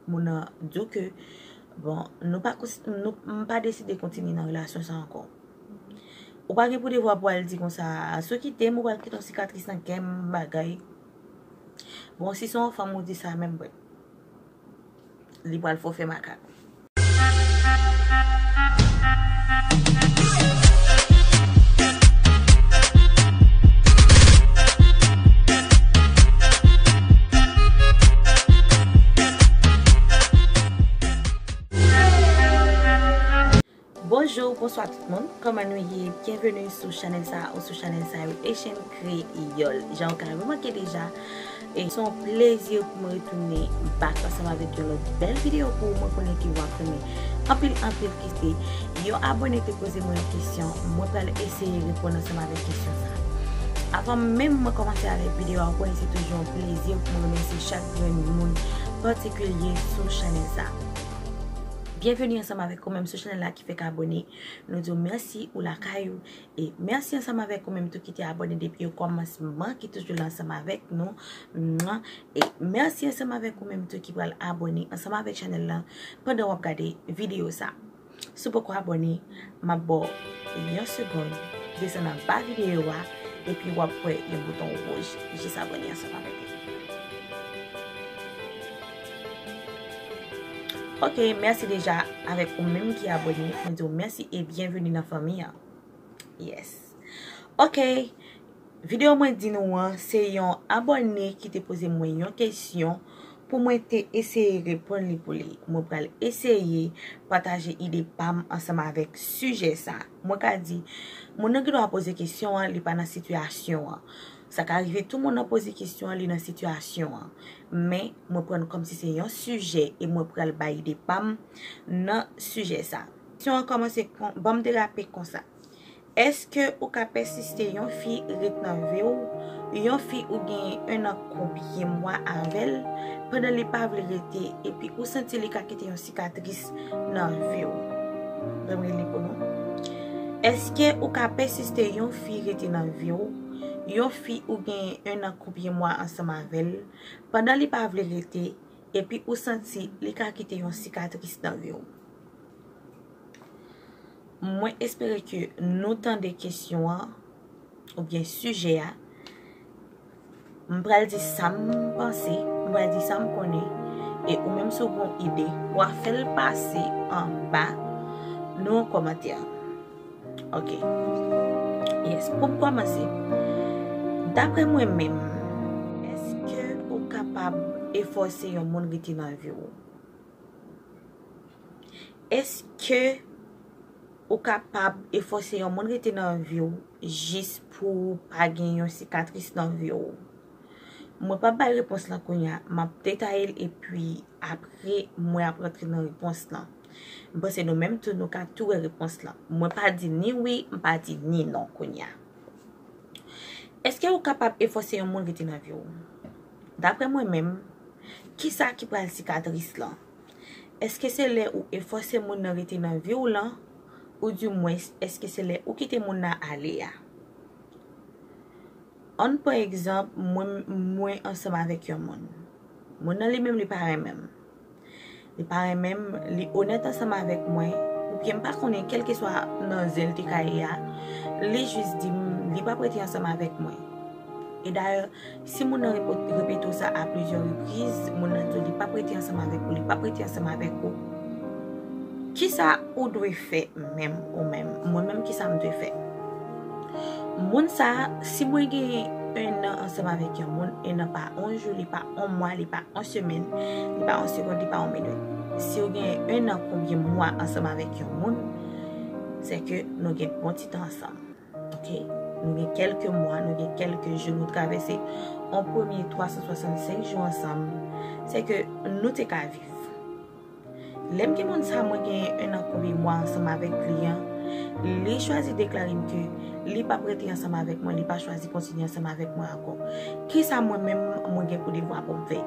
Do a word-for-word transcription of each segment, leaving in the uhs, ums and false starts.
Moun nan di w ke, bon, nou pa konsi-, nou, m pa deside kontinye nan relasyon sa ankò. Ou pa gen pou devwa pou al di konsa, "Si w kite m, ou pral kite yon sikatris nan kè m, bagay." Bon, si se yon fanm ou di sa, menm, bref, li pral fè w fè makak. Bonjou, bonswa tout moun. Kòman nou ye? Byenveni sou chanèl sa ou sou chanèl sa yo, Haitian Kreyòl. Jan w ka remake deja, e se yon plezi pou mwen retounen back ansanm avèk yon lòt bèl videyo pou ou. Mwen konnen ke w ap renmen anpil, anpil kite. Yon abòne te poze mwen yon kesyon, mwen pral eseye reponn ansanm avèk kesyon sa. Avan menm mwen kòmanse avèk videyo a, ou konnen se toujou yon plezi pou mwen remèsye chak grenn moun patikilye sou chanèl sa. Byenveni ansanm avèk ou menm sou chanèl la ki fèk abòne. Nou di w mèsi ou lakay ou. E mèsi ansanm avèk ou menm tou ki te abòne depi o kòmansman, ki toujou la ansanm avèk nou. Mwa. E mèsi ansanm avèk ou menm tou ki pral abòne ansanm avèk chanèl la pandan w ap gade videyo sa. Si w poko abòne, m ap ba w yon segonn, desann anba videyo a, epi w ap wè yon bouton wouj, jis abòne ansanm avèk li. Ok, mèsi deja avèk ou menm ki abòne. Mwen di w mèsi e byenveni nan fanmi an. Yes. Ok. Videyo mwen di nou an, se yon abòne ki te poze mwen yon kesyon pou mwen te eseye reponn li pou li. Mwen pral eseye pataje ide pa m ansanm avèk sijè sa. Mwen ka di, moun nan gen dwa poze kesyon an, li pa nan sitiyasyon an. Sa ka rive tou moun nan poze kesyon an, li nan sitiyasyon an. Men, mwen pran l kòmsi se yon sijè e mwen pral bay ide pa m nan sijè sa. Kesyon an kòmanse kon, ban m derape konsa. Èske ou ka pèsiste yon fi ret nan vi w, yon fi ou genyen ennan konbyen mwa avè l, pandan li pa vle rete, epi ou santi li ka kite yon sikatris nan vi w? Ban m rele pou nou. Èske ou ka pèsiste yon fi rete nan vi w, yon fi ou genyen ennan konbyen mwa ansanm avè l, pandan li pa vle rete, epi ou santi li ka kite yon sikatris nan vi w? Mwen espere ke nou tande kesyon an, oubyen sijè a. M pral di sa m panse, m pral di sa m konnen, e ou menm si w gen yon ide, w a fè l pase anba nan yon kòmantè. Ok. Yes, pou m kòmanse, daprè mwen menm, èske ou kapab efòse yon moun rete nan vi w? Èske ou kapab efòse yon moun rete nan vi w jis pou w pa gen yon sikatris nan vi w? Mwen p ap bay repons lan kounye a, m ap detaye l epi apre mwen ap rantre nan repons lan. M panse nou menm tou nou ka tou wè repons lan. Mwen pa di ni wi, m pa di ni non kounye a. Èske ou kapab efòse yon moun rete nan vi w? Daprè mwen menm, kisa ki pral sikatris lan? Èske se lè ou efòse moun nan rete nan vi w lan? Oudimwens, èske se lè ou kite moun nan ale a? Ann pran egzanp, mwen, mwen ansanm avèk yon moun. Moun nan li menm, li pa renmen m. Li pa renmen m, li onèt ansanm avèk mwen, oubyen m pa konnen, kèlkeswa nan zen l te ka ye a, li jis di m li p ap rete ansanm avèk mwen. E dayè, si moun nan repo-, repete w sa a plizyè repriz, moun nan di w li p ap rete ansanm avèk ou, li p ap rete ansanm avèk ou, kisa ou dwe fè menm ou menm? Mwen menm, kisa m dwe fè? Moun sa a, si mwen gen ennan ansanm avèk yon moun, ennan pa yon jou, li pa yon mwa, li pa yon semèn, li pa yon segonn, li pa yon minit. Si w gen ennan konbyen mwa ansanm avèk yon moun, se ke nou gen bon ti tan ansanm. Ok? Nou gen kèlke mwa, nou gen kèlke jou, nou travèse yon premye twa san swasannsenk jou ansanm, se ke nou te ka viv. Lè m gen moun sa, mwen gen ennan konbyen mwa ansanm avèk li an, li chwazi deklare m ke li p ap rete ansanm avèk mwen, li pa chwazi kontinye ansanm avèk mwen ankò. Kisa mwen menm mwen gen pou devwa pou m fè?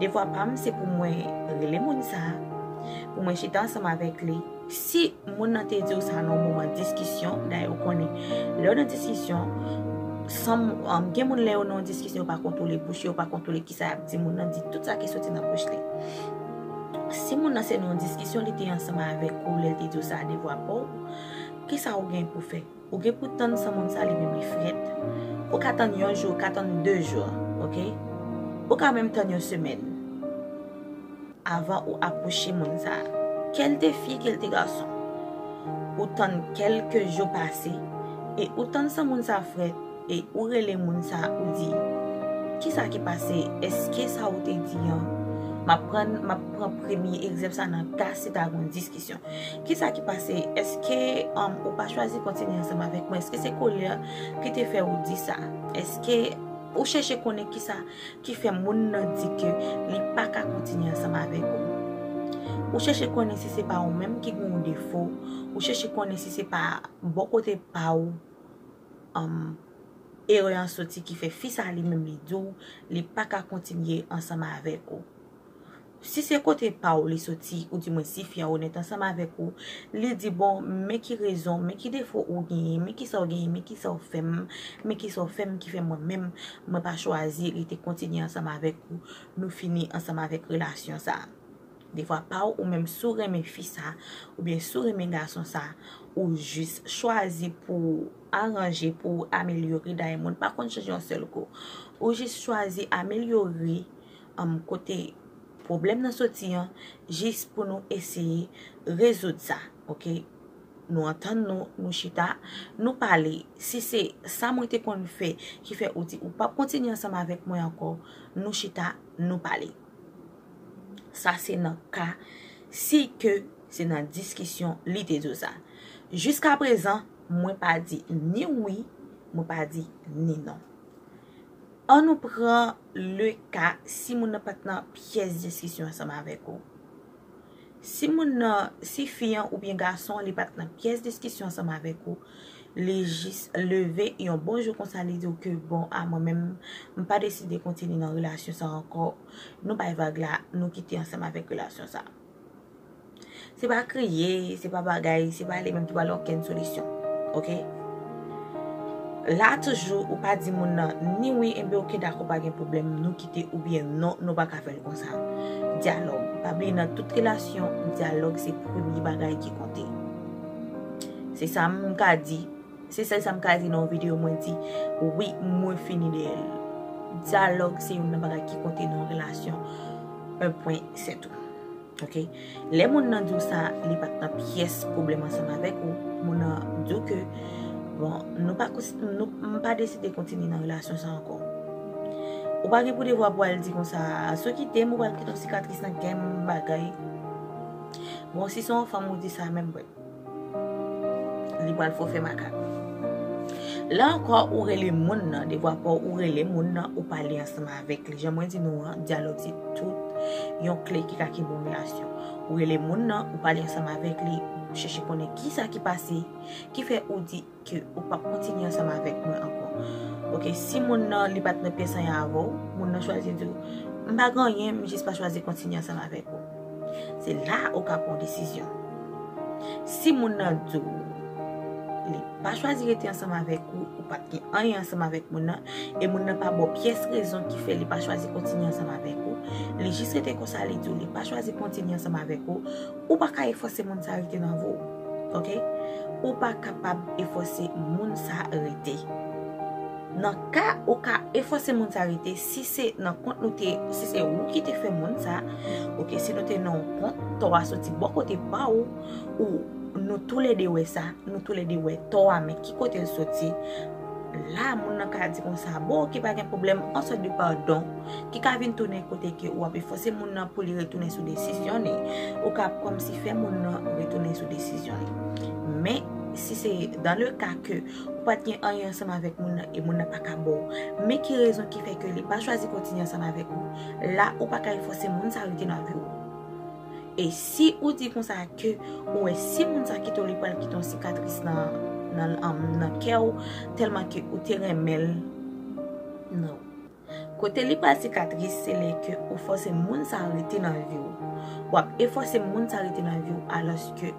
Devwa pa m se pou mwen rele moun sa, pou mwen chita ansanm avèk li. Si moun nan te di w sa nan yon moman diskisyon, dayè ou konnen, lè w nan diskisyon, san m, gen moun lè yo nan yon diskisyon, yo pa kontwole bouch yo, yo pa kontwole kisa y ap di, moun nan di tout sa ki soti nan bouch li. Si moun nan se nan yon diskisyon li te ansanm avèk ou lè l te di w sa devwa pa w, kisa ou gen pou fè? Ou gen pou tann san moun sa li menm li frèt. Ou ka tann yon jou, ou ka tann de jou, oke? Ou ka menm tann yon semèn avan ou apwoche moun sa. Kè l te fi, kè l te gason. Ou tann kèlke jou pase e ou tann san moun sa frèt e ou rele moun sa ou di, kisa ki pase? Èske sa ou te di an, m ap pran, m ap pran premye egzanp sa nan ka si ta gen yon diskisyon. Kisa ki pase? Èske, um, ou pa chwazi kontinye ansanm avèk mwen? Èske se kolè ki te fè ou di sa? Èske ou chèche konnen kisa ki fè moun nan di ke li pa ka kontinye ansanm avèk ou? Ou chèche konnen si se pa ou menm ki gen yon defo? Ou chèche konnen si se pa bò kote pa w, um, erè an soti ki fè fi sa li menm li di w li pa ka kontinye ansanm avèk ou? Si se kote pa w li soti, oudimwen si fi a onèt ansanm avèk ou, li di, bon, men ki rezon, men ki defo ou genyen, men kisa w genyen, men kisa w fè m, men kisa w fè m ki fè mwen menm, mwen pa chwazi rete kontinye ansanm avèk ou, nou fini ansanm avèk relasyon sa a. Defwa pa w, ou menm si w renmen fi sa, oubyen si w renmen gason sa, ou jis chwazi pou w aranje, pou w amelyore, dayè moun pa konn chanje yon sèl kou. Ou jis chwazi amelyore, um, kote pwoblèm nan soti an, jis pou nou eseye rezoud sa, oke? Nou antann nou, nou chita, nou pale. Si se sa mwen te konn fè ki fè ou di ou p ap kontinye ansanm avèk mwen ankò, nou chita, nou pale. Sa se nan ka si ke se nan diskisyon li te di w sa. Jiskaprezan, mwen pa di ni wi, mwen pa di ni non. Ann nou pran le ka si moun nan pa t nan pyès diskisyon ansanm avèk ou. Si moun nan, si fi an oubyen gason an, li pa t nan pyès diskisyon ansanm avèk ou, li jis leve yon bon jou konsa, li di w ke, bon, a mwen menm, m pa deside kontinye nan relasyon sa ankò, nou bay vag la, nou kite ansanm avèk relasyon sa. Se pa kriye, se pa bagay, se pa li menm ki pral okenn solisyon. Oke? La toujou, ou pa di moun nan ni wi, enben oke, dakò, pa gen pwoblèm, nou kite, oubyen non, nou pa ka fè l konsa. Dyalòg. Pa bliye, nan tout relasyon, dyalòg se premye bagay ki konte. Se sa m ka di. Se sèl sa m ka di nan yon videyo, mwen di, wi, mwen fini dèyè l. Dyalòg se youn nan bagay ki konte nan yon relasyon. Un point, c'est tout. Oke? Lè moun nan di w sa, li pa t nan pyès pwoblèm ansanm avèk ou. Moun nan di w ke, bon, nou pa, nou, m pa deside kontinye nan relasyon sa ankò. Ou pa gen pou devwa pou al di konsa, si w kite m, ou pral kite yon sikatris nan kè m, bagay. Bon, si se yon fanm ou di sa, menm bwèt. Li pral fò fè makak. La ankò, ou rele moun nan, devwa pa w, ou rele moun nan, ou pale ansanm avèk li. Jan mwen di nou an, dyalòg se tout yon kle ki ka kenbe yon relasyon. Ou rele moun nan, ou pale ansanm avèk li, ou chèche konnen kisa ki pase, ki fè ou di ke ou p ap kontinye ansanm avèk mwen ankò. Oke, si moun nan, li pa t nan pyès anyen avè w, moun nan chwazi di w, m pa gen anyen, m jis pa chwazi kontinye ansanm avèk ou. Se la ou ka pran yon desizyon. Si moun nan di w li pa chwazi rete ansanm avèk ou, ou pa t gen anyen ansanm avèk moun nan, e moun nan pa ba w pyès rezon ki fè li pa chwazi kontinye ansanm avèk ou, li jis rete konsa, li di w li pa chwazi kontinye ansanm avèk ou, ou pa ka efòse moun sa rete nan vi w. Oke? Ou pa kapab efòse moun sa rete. Nan ka ou ka efòse moun sa rete, si se nan kont nou te, si se ou ki te fè moun sa, oke, si nou te nan yon kont, tò a soti bò kote pa ou, ou nou toulède wè sa, nou toulède wè tò a, men ki kote l soti, la, moun nan ka di konsa, bon, oke, pa gen pwoblèm, an sòt de padon, ki ka vin tounen kote ke w ap efòse moun nan pou li retounen sou desizyon li. Ou ka kòmsi fè moun nan retounen sou desizyon li. Men, si se dans le cas ke ou pa t gen anyen ansanm avèk moun nan e moun nan pa ka ba w, men ki rezon ki fè ke li pa chwazi kontinye ansanm avèk ou, la, ou pa ka efòse moun sa rete nan vi w. E si ou di konsa ke ou wè si moun sa kite w, li pral kite yon sikatris nan, nan, nan, nan kè w, tèlman ke ou te renmen l, non. Kote li pral sikatris, se lè ke ou fòse moun sa rete nan vi w. W ap efòse moun sa rete nan vi w, alòske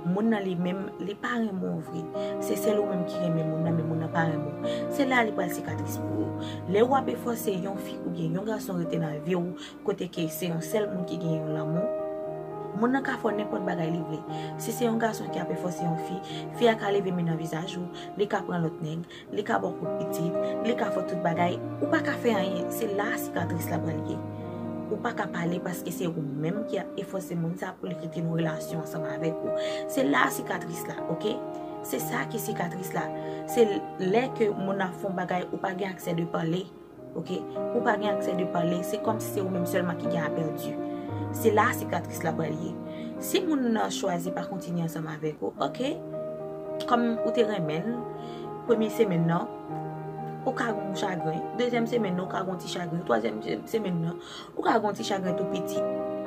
moun nan li menm, li pa renmen w vre. Se sèl ou menm ki renmen moun nan, men moun nan pa renmen w. Se la li pral sikatris pou ou. Lè w ap efòse yon fi oubyen yon gason rete nan vi w, kote ke se yon sèl moun ki gen yon lanmou, Moun nan ka fè w nenpòt bagay li vle. Si se yon gason ki ap fòse yon fi, fi a ka leve men nan vizaj ou, li ka pran lòt nèg, li ka ba w kout pitit, li ka fè w tout bagay, ou pa ka fè anyen. Se la sikatris la pral ye. Ou pa ka pale paske se ou menm ki ap fòse moun sa pou li kite yon relasyon ansanm avèk ou. Se la sikatris la, oke? Se sa ki sikatris la. Se lè ke moun ap fè yon bagay, ou pa gen aksè de pale. Oke? Ou pa gen aksè de pale, se kòmsi se ou menm sèlman ki gen a pèdi. Se la sikatris la pral ye. Si moun nan chwazi pa kontinye ansanm avèk ou, oke? Kòm ou te renmen l, premye semèn nan, ou ka gen yon chagren. Dezyèm semèn nan, ou ka gen yon ti chagren. Twazyèm semèn nan, ou ka gen yon ti chagren tou piti.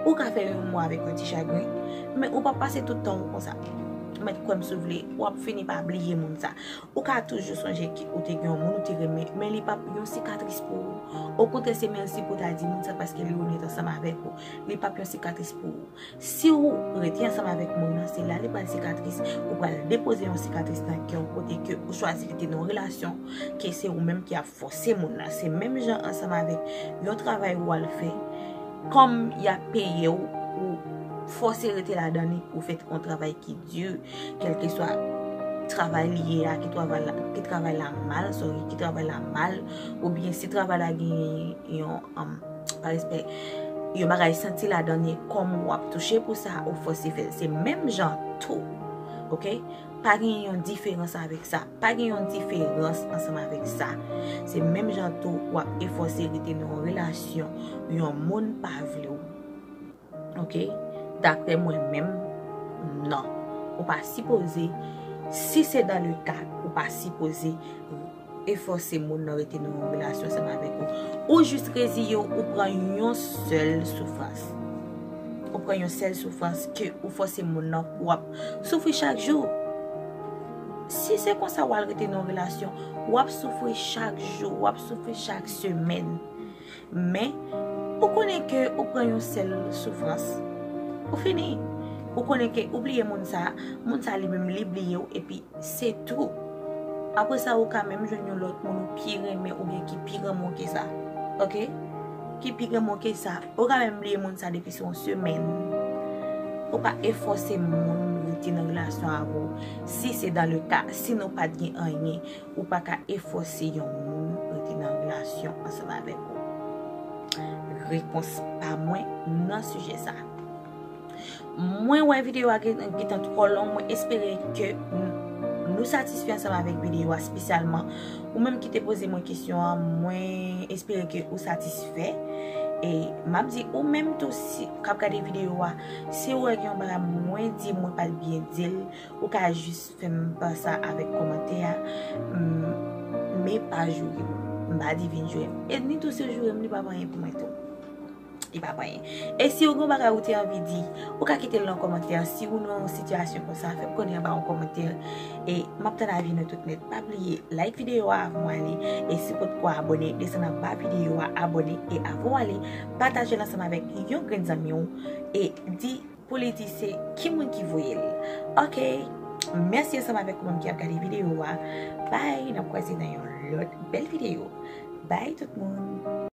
Ou ka fè yon mwa avèk yon ti chagren. Men ou p ap pase tout tan ou konsa. Mèt kwè m si w vle, w ap fini pa bliye moun sa. Ou ka toujou sonje ke ou te gen yon moun ou te renmen, men li p ap yon sikatris pou ou. Okontrè, se mèsi pou ta di moun sa paske li onèt ansanm avèk ou. Li p ap yon sikatris pou ou. Si w rete ansanm avèk moun nan, se la li pral sikatris. Ou pral depoze yon sikatris nan kè w kote ke ou chwazi rete nan yon relasyon ke se ou menm ki ap fòse moun nan. Se menm jan ansanm avèk yon travay ou al fè. Kòm y ap peye w, ou fòse rete ladan li, ou fè yon travay ki di, kèlkeswa travay li ye a, ki travay la, ki travay la mal, sorry, ki travay la mal, oubyen si travay la gen yon, um, pa respè, yon bagay santi ladan li, kòm w ap touche pou sa, ou fòse fè l. Se menm jan tou, oke? Pa gen yon diferans avèk sa. Pa gen yon diferans ansanm avèk sa. Se menm jan tou w ap efòse rete nan yon relasyon, yon moun pa vle w. Oke? Daprè mwen menm, non. Ou pa sipoze, si se dans le cas, ou pa sipoze efòse moun nan rete nan yon relasyon ansanm avèk ou. Ou jis reziye w, ou pran yon sèl soufrans. Ou pran yon sèl soufrans ke ou fòse moun nan pou w ap soufri chak jou. Si se konsa w al rete nan yon relasyon, w ap soufri chak jou, w ap soufri chak semèn. Men, ou konnen ke ou pran yon sèl soufrans, ou fini. Ou konnen ke ou bliye moun sa, moun sa li menm li bliye w, epi se tou. Apre sa, ou ka menm jwenn yon lòt moun ou pi renmen oubyen ki pi renmen w ke sa. Oke? Ki pi renmen w ke sa. Ou ka menm bliye moun sa depi se yon semèn. Ou pa efòse moun rete nan relasyon avè w. Si se dans le cas, si nou pa t gen anyen, ou pa ka efòse yon moun rete nan relasyon ansanm avèk ou. Repons pa mwen nan sijè sa. Mwen wè videyo a gen, gentan twò long, mwen espere ke n-, nou satisfè ansanm avèk videyo a, espesyalman ou menm ki te poze mwen kesyon an, mwen espere ke ou satisfè. E m ap di ou menm tou si, k ap gade videyo a, si ou wè gen yon bagay mwen di, mwen pa t byen di l, ou ka jis fè m pa sa avèk kòmantè a, m, men pa joure m. M pa di vin joure m. E ni tou si w joure m, li p ap anyen pou mwen tou. Li p ap anyen. E si w gen yon bagay ou te anvi di, ou ka kite l nan kòmantè a. Si ou nan yon sitiyasyon konsa, fè m konnen anba yon kòmantè. E m ap tann avi nou tout nèt. Pa bliye, like videyo a avan w ale. E si w potko abòne, desann anba videyo a, abòne. E avan w ale, pataje l ansanm avèk yon grenn zanmi w. E di pou li di se ki moun ki voye l. Oke, mèsi ansanm avèk ou menm ki ap gade videyo a. Bye, n ap kwaze nan yon lòt bèl videyo. Bye tout moun.